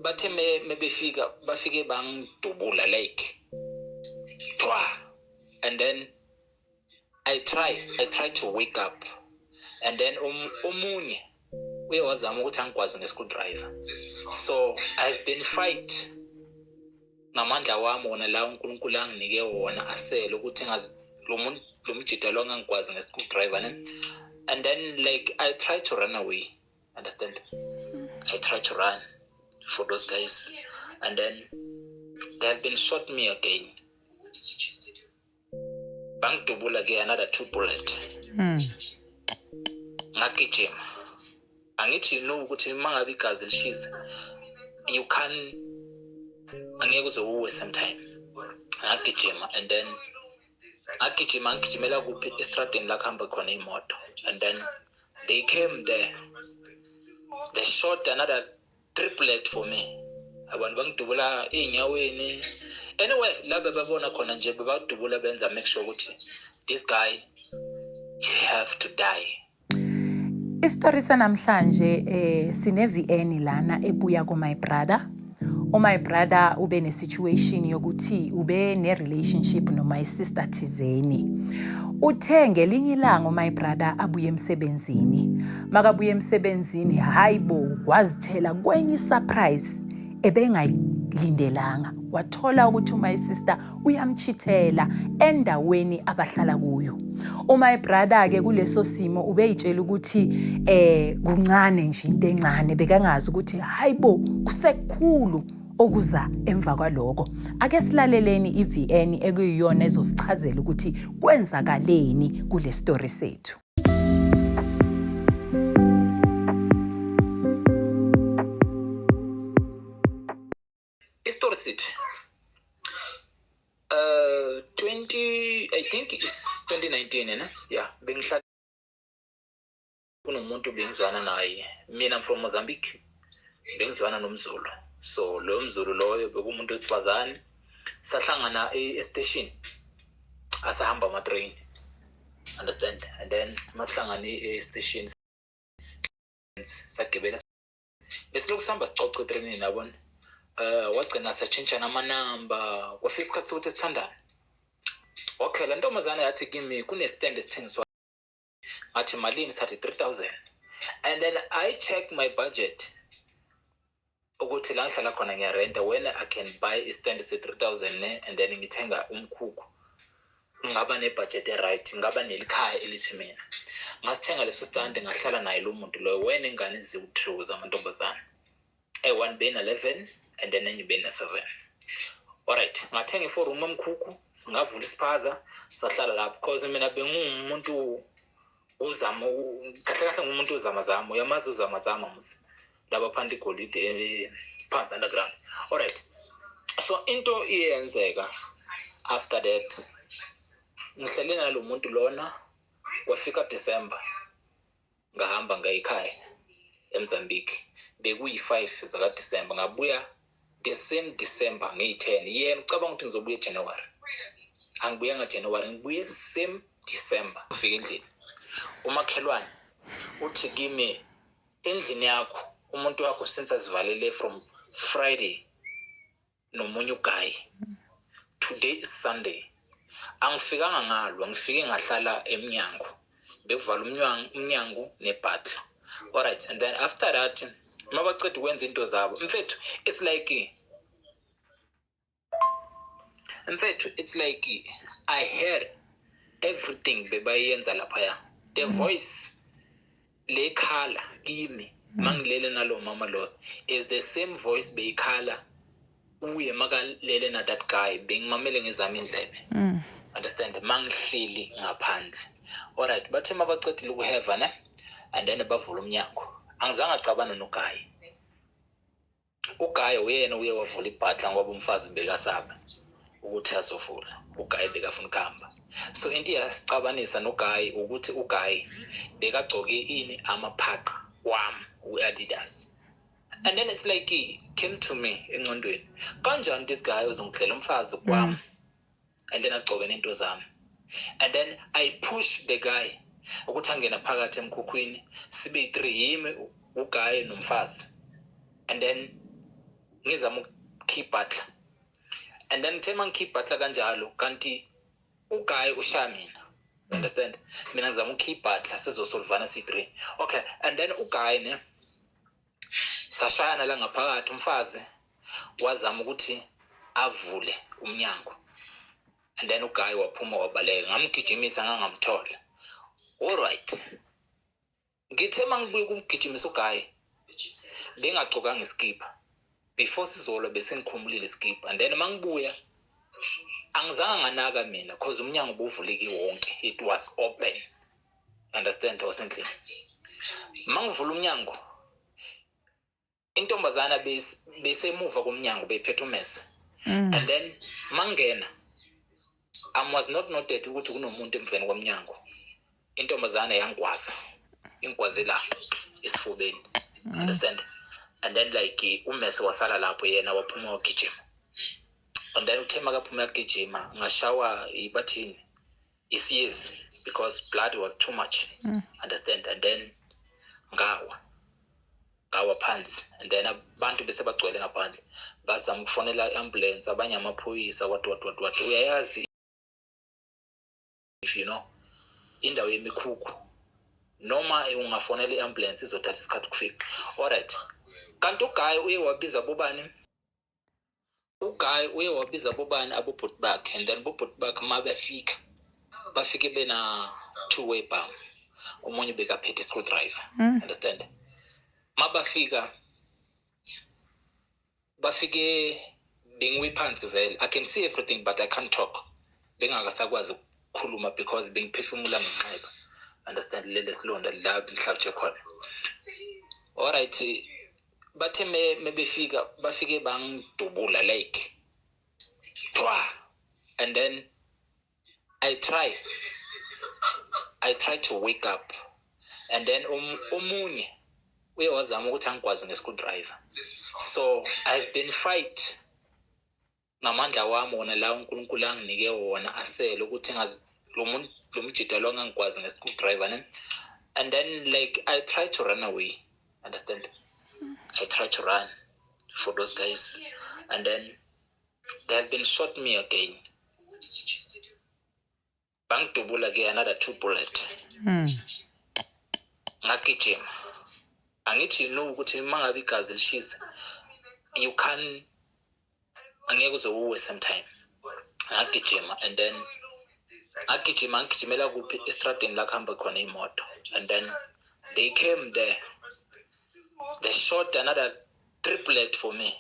Bathe mebefika, bafike bangidubula like twa, and then I try to wake up, and then omunye uye wazama ukuthi angikwazi nge-screwdriver. So I've been fight ngamandla wami wona la uNkulunkulu anginike wona asele ukuthi ngazi lo muntu, lo mjida lo angangikwazi nge-screwdriver, ne? And then like I try to run away, understand? I try to run for those guys, and then they have been shot me again. Bangidubula ke another two bullet. Ngagijima. Angithi you know ukuthi uma ngabe igazi lishisa, you can angeke uze uwe sometime. Ngagijima and then ngagijima, ngigijimela kuphi? Estradeni la kuhamba khona imoto. And then they came there, they shot another triplet for me. Abantu bangidubula ey'nyaweni, anyway la bebabona khona nje, bebadubula, benza make sure ukuthi this guy, he have to die. Isitori sanamhlanje sine VN lana ebuya ku my brother. My brother ube ne situation yokuthi ube ne relationship no my sister thizeni. Uthe ngelinye ilanga my brother abuye emsebenzini. Makabuye emsebenzini, hayibo, wazithela kwenye surprise ebengayilindelanga. Wathola ukuthi my sister uyamchithela endaweni abahlala kuyo. My brother ke kuleso simo ubeyitshela ukuthi kuncane nje, into encane, bekangazi ukuthi hayibo, kusekukhulu okuza emva kwaloko. Ake silaleleni iVN ekuyiyona ezosichazela ukuthi kwenzakaleni kule story sethu. Isitori sithi 20, I think it's 2019, ne? Yeah, bengihlala kunomuntu bengizwana naye. Mina, I'm from Mozambique. Bengizwana nomZulu, so loyo mZulu loyo bekumuntu wesifazane. Sahlangana e-station, asahamba ama-train, understand? And then masihlangane e-station, sagibela, besilokhu sihamba sicoca etrenini, yabona. Wagcina satshintshana amanamba, kwafika isikhathi sokuthi sithandane. Okay, la ntombazane yathi kimi kune-stand esithengiswa. Ngathi malini? Sathi 3000. And then I check my budget ukuthi la ngihlala khona ngiyarenta, when I can buy i-stand se-3000, ne? And then ngithenga umkhukhu, ngaba ne-budget e-right, ngaba nelikhaya elithi mina. Ngasithenga leso stand, ngahlala naye lo muntu loyo wenengane eziwu-two zamantombazane, eyi-one bena-11 and then enye bena-7. Alright, ngathenga i-four room emkhukhu, singavula isiphaza, sahlala lapho, cause mina bengumuntu uzama kahle kahle, ngumuntu uzamazama. Uyamazi uzamazama musi, laba phansi igolide, phansi underground. Alright, so into iyenzeka after that, ngihlele nalo muntu lona. Wafika December, ngahamba ngayikhaya eMozambique. Bekuyi-5 zakaDecember, ngabuya the same December ngeyi-10. Yena ucabanga ukuthi ngizobuya eJanuary. Angibuyanga January, ngibuye same December. Ufika endlini, umakhelwane uthi kimi, "Endlini yakho umuntu wakho since azivalele from Friday nomunye u-guy, today is Sunday." Angifikanga ngalwa, ngifike ngahlala emnyango, bekuvala umnyango nebhatla. Alright, and then after that mabaceda ukwenza into zabo, mfethu, it's like, mfethu, it's like I heard everything bebayenza laphaya. The voice lekhala kimi mangilele nalo mama lo is the same voice beyikhala uye makalele na that guy. Bengimamele ngezami indlebe, understand, mangihleli ngaphandle. Alright, bathe mabacedile ukuheva, ne, and then bavula umnyango. Angizange acabana no-guy. U-guy uyena uye wavula ibhatla ngoba umfazi bekasaba ukuthi azovula. U-guy bekafuna ukuhamba. So into iyasicabanisa no-guy ukuthi u-guy bekagcoke ini? Amaphaqa wami u-Adidas. And then it's like he came to me engcondweni, kanjani this guy uzongidlela umfazi kwami and then agcoke nento zami? And then I push the guy ukuthi angene phakathi emkhukhwini, sibe yi-three, yimi, u-guy nomfazi. And then Ngizama ukukhibhatla, and then ngithe uma ngikhibhatla kanjalo, kanti uguy ushaya mina, understand? Mina ngizama ukukhibhatla, sizosolvana si-three, okay? And then uguy ne sashayana la ngaphakathi. Umfazi wazama ukuthi avule umnyango, and then uguy waphuma wabaleka. Ngamgijimisa, ngangamthola. Alright, ngithe uma ngibuye kumgijimisa uguy, bengagcokanga iskipa. Before sizolwa besengikhumulile iskipa, and then uma ngibuya angizange nganaka mina, cause umnyango ubuvuleki wonke, it was open, understand, wasendlini. Uma ngivula umnyango, intombazana besemuva komnyango, beyiphethe umese. And then mangena, I was not noted ukuthi kunomuntu emveni komnyango. Intombazana yangigwaza, ingigwaze la esifubeni, understand? And then like umese wasala lapho, yena waphuma wagijima. And then uthe makaphuma yagijima, ngashawa ibathini, isiyezi, because blood was too much, understand? And then ngawa phansi, and then abantu bese bagcwele ngaphandle, bazama ukufonela i-ambulance, abanye amaphoyisa, what what what what. Uyayazi, if you know indawo yemikhukhu, noma ungafonela i-ambulance izothatha isikhathi ukufika. Alright, kanti uguy uye wabiza bobani, uguy uye wabiza bobani, abobhuti bakhe. And then bobhuti bakhe uma befika, bafike bena two way bomb, omunye bekaphethe i-screwdriver, understand? Mabafika, bafike bengiwe phansi vele. I can see everything but I can't talk. Bengakasakwazi ukukhuluma because bengiphefumula ngenxeba, understand? Lele silonda la ngihlabje khona. Alright, bathe mebefika, bafike bangidubula like twa, and then I try to wake up, and then omunye uye wazama ukuthi angikwazi nge-screwdriver. So I've been fight ngamandla wami wona la uNkulunkulu anginike wona asele ukuthi ngazi lo muntu, lo mjida lo angangikwazi nge-screwdriver ne. And then like I try to run away, understand? I try to run for those guys, and then they have been shot me again. Bangidubula ke another two bullet. Ngagijima, angithi no ukuthi uma ngabe igazi lishisa, you can angeke uze uwe sometime. Ngagijima, and then ngagijima, ngigijimela kuphi? Estradeni la kuhamba khona imoto. And then they came there, they shot another triplet for me.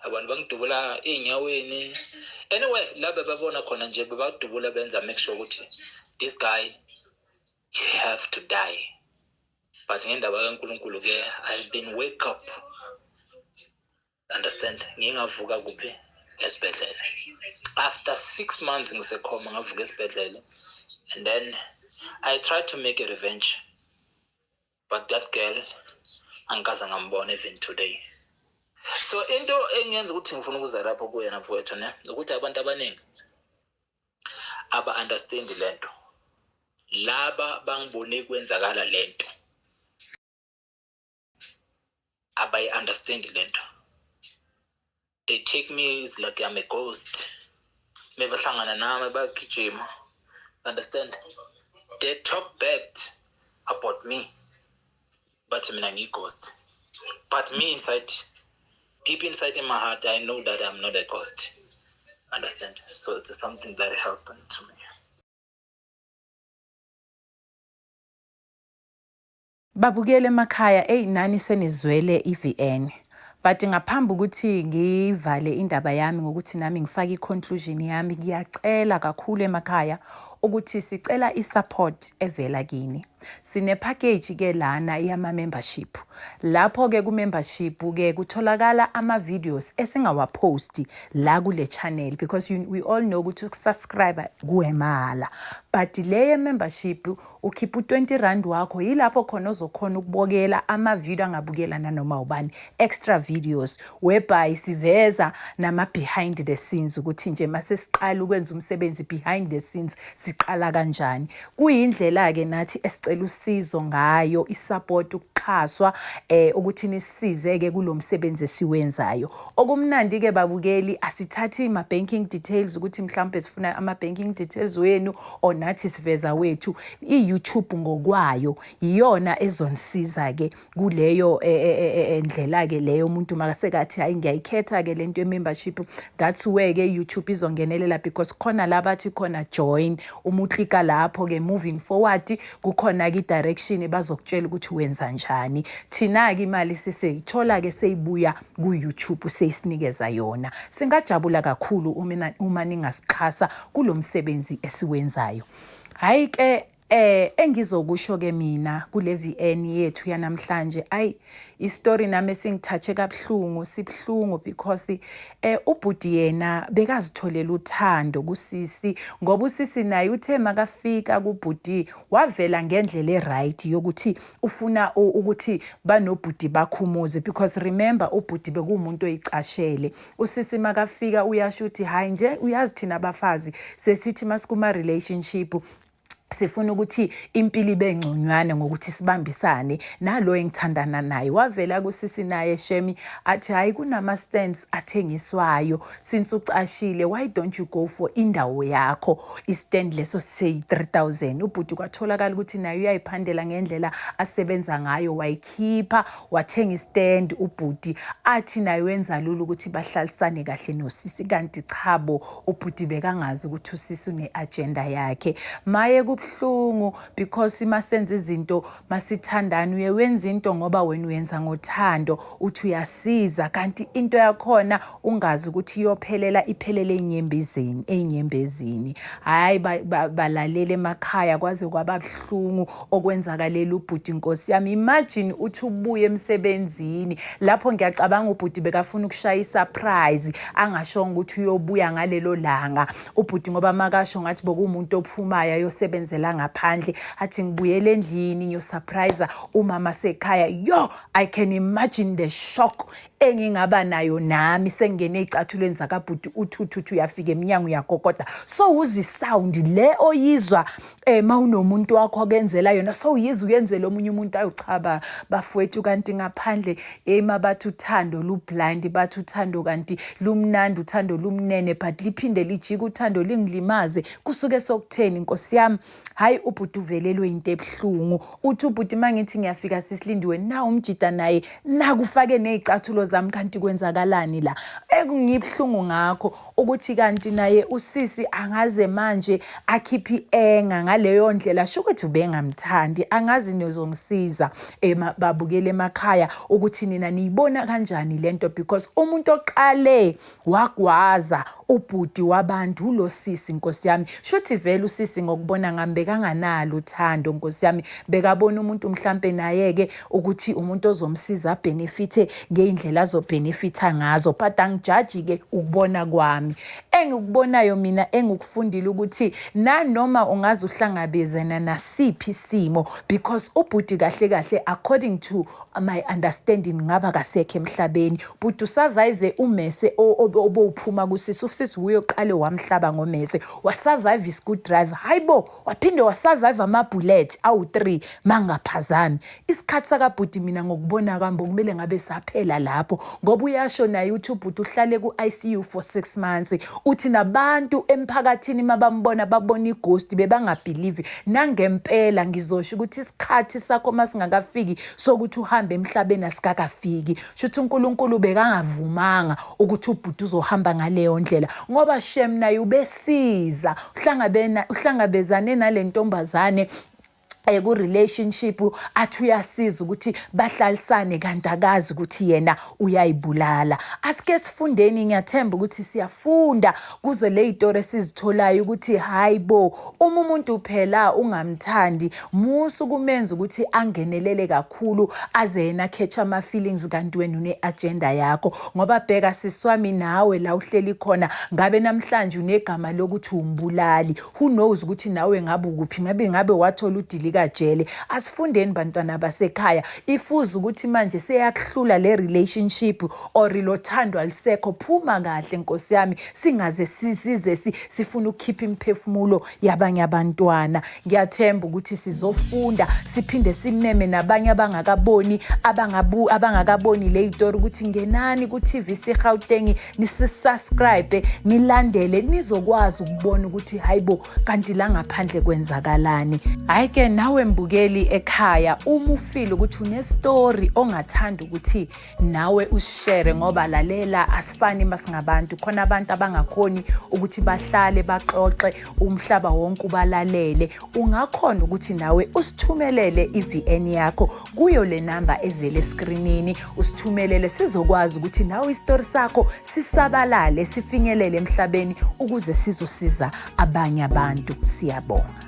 Abantu bangidubula ey'nyaweni, anyway la bebabona khona nje, bebadubula benza make sure ukuthi this guy, he have to die. But ngendaba kaNkulunkulu ke, I've been wake up, understand? Ngingavuka kuphi? Esibhedlela. After 6 months ngisekhoma, ngavuka esibhedlela, and then I tried to make a revenge, but that girl angikaze ngambona even today. So into engenza ukuthi ngifuna ukuza lapho kuyena mfowethu ne, ukuthi abantu abaningi aba-understand lento. Laba bangibone kwenzakala lento, abayi-understand lento. They take me is like I'm a ghost. Mebahlangana nami bayagijima, understand? They talk bad about me, but mina ngiyi-ghost. But me inside, deep inside in my heart, I know that I'm not a ghost, understand? So it's something that happened to me. Babukele emakhaya, eyi nani senizwele i-VN. But ngaphambi ukuthi ngivale indaba yami ngokuthi nami ngifake i-conclusion yami, ngiyacela kakhulu emakhaya ukuthi sicela i-support evela kini. Sine package ke lana yama membership. Lapho ke ku membership ke kutholakala ama videos esingawaposti la kule channel, because we all know ukuthi ukusubscribe kuwemahhala. But le membership ukhipha u20 rand wakho, yilapho khona ozokhona ukubukela ama video angabukela nanoma ubani, extra videos whereby siveza nama behind the scenes, ukuthi nje mase siqala ukwenza umsebenzi behind the scenes. Ziqala kanjani? Kuyindlela-ke nathi esicela usizo ngayo, i-support, ukuxhaswa ukuthi nisisize-ke kulo msebenzi esiwenzayo. Okumnandi-ke babukeli, asithathi ma-banking details ukuthi mhlawumbe sifuna ama-banking details wenu or nathi siveza wethu. I-YouTube ngokwayo iyona ezonisiza-ke kuleyo ndlela-ke leyo. Umuntu makasekathi, "Hayi, ngiyayikhetha-ke le nto ye-membership," that's where-ke i-YouTube izongenelela, because khona la bathi khona join. Uma uklika lapho-ke, moving forward kukhona-ke i-direction, bazokutshela ukuthi wenza njani. Thina-ke imali siseyithola-ke seyibuya ku-YouTube, seyisinikeza yona. Singajabula kakhulu uma ningasixhasa kulo msebenzi esiwenzayo. Hhayi-ke, engizokusho ke mina kule VN yethu yanamhlanje, ayi, istory nami esingithathe kabuhlungu, sibhlungu, because ubhuti yena bekazitholela uthando kusisi, ngoba usisi naye uthe makafika kubhuti wavela ngendlela e-right yokuthi ufuna ukuthi banobhuti bakhumuze, because remember, ubhuti bekuwumuntu oyicashele. Usisi makafika uyasho ukuthi, "Hayi nje, uyazi thina abafazi sesithi masikuma relationship sifuna ukuthi impilo ibe ngconywana ngokuthi sibambisane nalo engithandana naye." Wavela kusisi naye shemi athi, "Hayi, kunama-stands athengiswayo. Since ucashile, why don't you go for indawo yakho? I-stand leso seyi-3000." Ubhuti kwatholakala ukuthi naye uyayiphandela ngendlela asebenza ngayo, wayikhipha, wathenga i-stand. Ubhuti athi naye wenza lula ukuthi bahlalisane kahle nosisi, kanti chabo, ubhuti bekangazi ukuthi usisi une-agenda yakhe. Maye, kubuhlungu, because masenza izinto masithandana, uye wenza into ngoba wena uyenza ngothando, uthi uyasiza, kanti into yakhona ungazi ukuthi iyophelela, iphelele ey'nyembezini, ey'nyembezini. Hhayi, balalele emakhaya, kwaze kwaba buhlungu okwenzakalela ubhuti, nkosi yami. Imagine uthi ubuye emsebenzini lapho, ngiyacabanga ubhuti bekafuna ukushaya i-surprise, angashongo ukuthi uyobuya ngalelo langa ubhuti, ngoba makasho ngathi bokuwumuntu ophumayo ayosebenzela ngaphandle, athi, "Ngibuyele endlini, ngiyosurprise umama sekhaya." Yo, I can imagine the shock engingaba nayo nami sengingene ey'cathulweni zakabhuti. Uthuthuthi uyafika emnyango, uyagogoda, so uzwa i-sound le oyizwa ma unomuntu wakho akenzela yona, so uyizwa uyenzela omunye umuntu. Ayochaba bafowethu, kanti ngaphandle ema bathi uthando lu-blind, bathi uthando kanti lumnandi, uthando lumnene, but liphinde lijike uthando lingilimaze. Kusuke sokutheni, nkosi yami? Hhayi, ubhuti uvelelwe into ebuhlungu. Uthi ubhuti, "Uma ngithi ngiyafika, sisilindiwe na umjida naye nakufake ney'cathulo zami, kanti kwenzakalani la?" Ekungibuhlungu ngakho ukuthi kanti naye usisi angaze manje akhiphe i-anger ngaleyo ndlela, sho ukuthi ubengamthandi. Angazi nizongisiza babukele emakhaya ukuthi nina niyibona kanjani lento, because umuntu oqale wagwaza ubhuti wabantu ulo sisi, nkosi yami. Shuthi vele usisi, ngokubona ngami, bekanganalo uthando, nkosi yami. Bekabona umuntu mhlampe naye-ke ukuthi umuntu ozomsiza a-benefithe ngey'ndlela azo-benefitha ngazo, but angijaji-ke, ukubona kwami. Engikubonayo mina, engikufundile, ukuthi nanoma ungaze uhlangabezana nasiphi isimo, because ubhuti kahle kahle, according to my understanding, ngaba kasekho emhlabeni. Bhuti u-survive umese obowuphuma kusisi. Usisi wuye oqale wamhlaba ngomese, wa-survive i-screwdriver, hayi bo, waphinde wa-survive ama-bullet awu-3 mangaphazami. Isikhathi sakabhuti, mina ngokubona kwami, kumele ngabe saphela lapho, ngoba uyasho naye uthi ubhuti uhlale ku-ICU for 6 months. Uthi nabantu emphakathini mabambona babona i-ghost, bebanga-believe. Nangempela ngizosho ukuthi isikhathi sakho masingakafiki sokuthi uhambe emhlabeni, asikakafiki. Shuthi uNkulunkulu bekangavumanga ukuthi ubhuti uzohamba ngaleyo ndlela, ngoba shem, naye ubesiza, uhlangabezane nale ntombazane ku-relationship, athi uyasiza ukuthi bahlalisane, kanti akazi ukuthi yena uyayibulala. Asike sifundeni, ngiyathemba ukuthi siyafunda kuzo le y'tori esizitholayo, ukuthi hayi bo, uma umuntu phela ungamthandi, musa ukumenza ukuthi angenelele kakhulu, aze yena catch ama-feelings, kanti wena une-agenda yakho. Ngoba bheka, sisi wami, nawe la uhleli khona, ngabe namhlanje unegama lokuthi umbulali. Who knows ukuthi nawe ngabe ukuphi, ngabe wathola udili. udilikajele. Asifundeni bantwana basekhaya. Ifuza ukuthi manje seyakuhlula le relationship or lo thando alisekho, phuma kahle nkosi yami, singaze size sifune ukukhipha imiphefumulo yabanye abantwana. Ngiyathemba ukuthi sizofunda siphinde simeme nabanye abangakaboni abangabu abangakaboni le yitori ukuthi ngenani ku-TVC Gauteng nisubscribe nilandele nizokwazi ukubona ukuthi hayibo kanti la ngaphandle kwenzakalani. Hayi ke nawe mbukeli ekhaya, uma ufile ukuthi unestory ongathanda ukuthi nawe usishere, ngoba lalela, asifani masingabantu, khona abantu abangakhoni ukuthi bahlale baxoxe umhlaba wonke ubalalele. Ungakhona ukuthi nawe usithumelele i-VN yakho kuyo le namba evele eskrinini, usithumelele sizokwazi ukuthi nawe isitori sakho sisabalale sifinyelele emhlabeni ukuze sizosiza abanye abantu. Siyabonga.